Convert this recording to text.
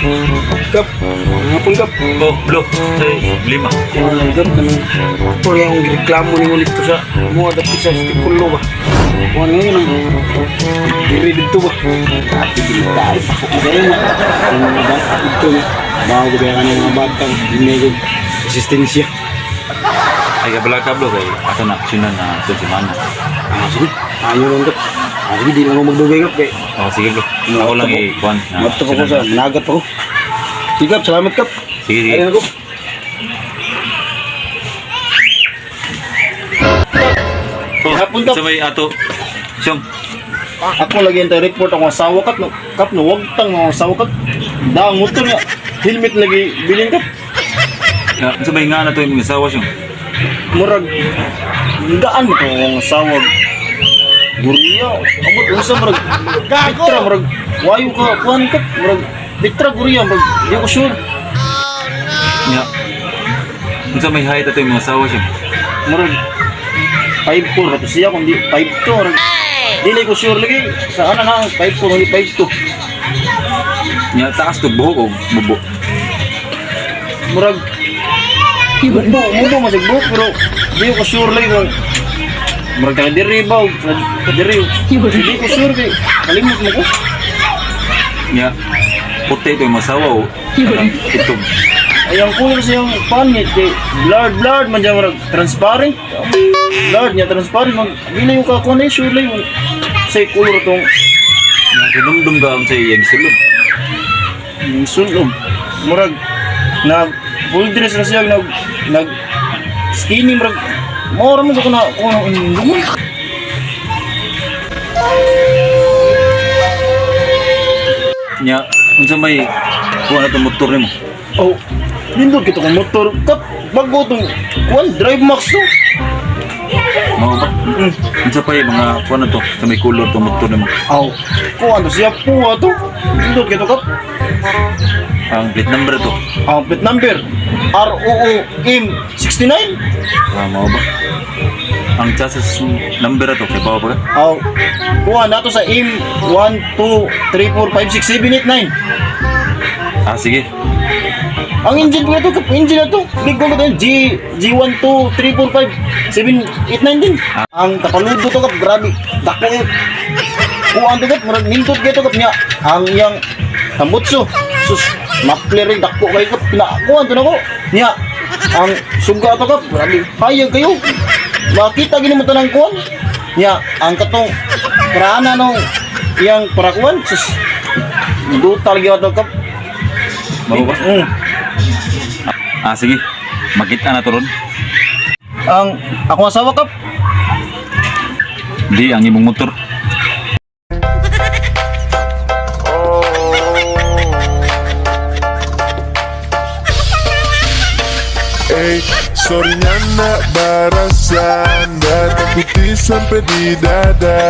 Kap, hapon, Kap. Oh, bro, say, lima. Kuha lang, Kap, kanang puro akong gireklamo nimo dito sa mga dapit sa Stikulo ba. Kuha nga yun ang diri dito ba. Ati ginitaay pa ko kayo na. Ang mga bata dito na. Bago ko kaya ng mga batang hindi ko resistensya. Ay, kabala ka, bro, kay ato na aksyonan na sa semana. Ah, sige. Ayaw lang, Kap. Ah, sige, di lang ako magdugay, Kap. Kay Oh, sige, bro. Ako lang i-kuan na Mato pa ko sa managat pa ko. Sige, Kap, salamat, Kap. Sige, sige. Ayun ako. Oh, Hapon, Kap. sa may ato. Siyong, Ako lagi ang report akong asawa, Kap, no, Kap, no, wag tang akong asawa, Kap. Daang motor niya. Helmet lagi bilin, Kap. Sa may nga na to yung mga asawa, siyong. Murag daan mo to akong asawa. Guriya. Amot unsa murag. Gago. Bitra murag wayo ka kuan, Kap. Murag bitra guriya murag di ko sure. Nya. Unsa may height ato yung mga asawa, siyong. Murag 5'4 na to siya kundi 5'2 murag. Dili ko sure lagi sa ana na 5'4 kundi 5'2. Nya, taas to buhok o bubo. Murag mubo mubo masig buhok pero di ko sure lagi kung murag taga diri ba o taga diri. Hindi ko sure kay kalimot mo ko. Nya, puti to yung mga asawa o kanang itom. Ay, ang kulay sa iyang panit kay blurred blurred man dyan, murag transparent. Blurred niya transparent mag dili yung kakuha na sure lagi kung sa kulor tong Nya, kinumdum ka unsa iyang sulod. yung sulob. Murag nag full dress na siya, nag nag skinny murag mora mo sa kuna kuno indumon. Nya, unsa may kuha na tong motor nimo. Oh, nindot kita kong motor. Kap, bago itong kuan, Drive Max to. Mao ba? Mm. Unsa pa yung mga kuha na to sa may color tong motor nimo. Aw, kuan to siya po to. Nindot kita, Kap. Ang plate number to. Ang plate number, ROOM 69. Ah, mao ba? Ang chassis number to kay bawa ba ka? Aw, kuan na to sa M 1 2 3 4 5 6 7 8 9. Ah, sige. Ang engine ko na to, Kap, engine na to. Big ko to, G G1 2 3 4 5 7 8 9 din. Ang tapaludo to, Kap, grabe. Dako eh. Kuan to, Kap, murag nindot kay to, Kap, niya. Ang iyang tambutso. Sus, mapler rin dako kay, Kap. Pinakuan to nako. Niya, ang suga to, Kap, grabe. Hayag kayo. Makita gini mo tanang kuan. Niya, ang katong prana nung iyang parakuan. Sus, dutal gyud to, Kap. Mao ba? Mm. Ah, sige. Makita na to ron. Ang akong asawa, Kap. Di ang imong motor. Ey, sorry na barasan. Datang putih sampai di dada.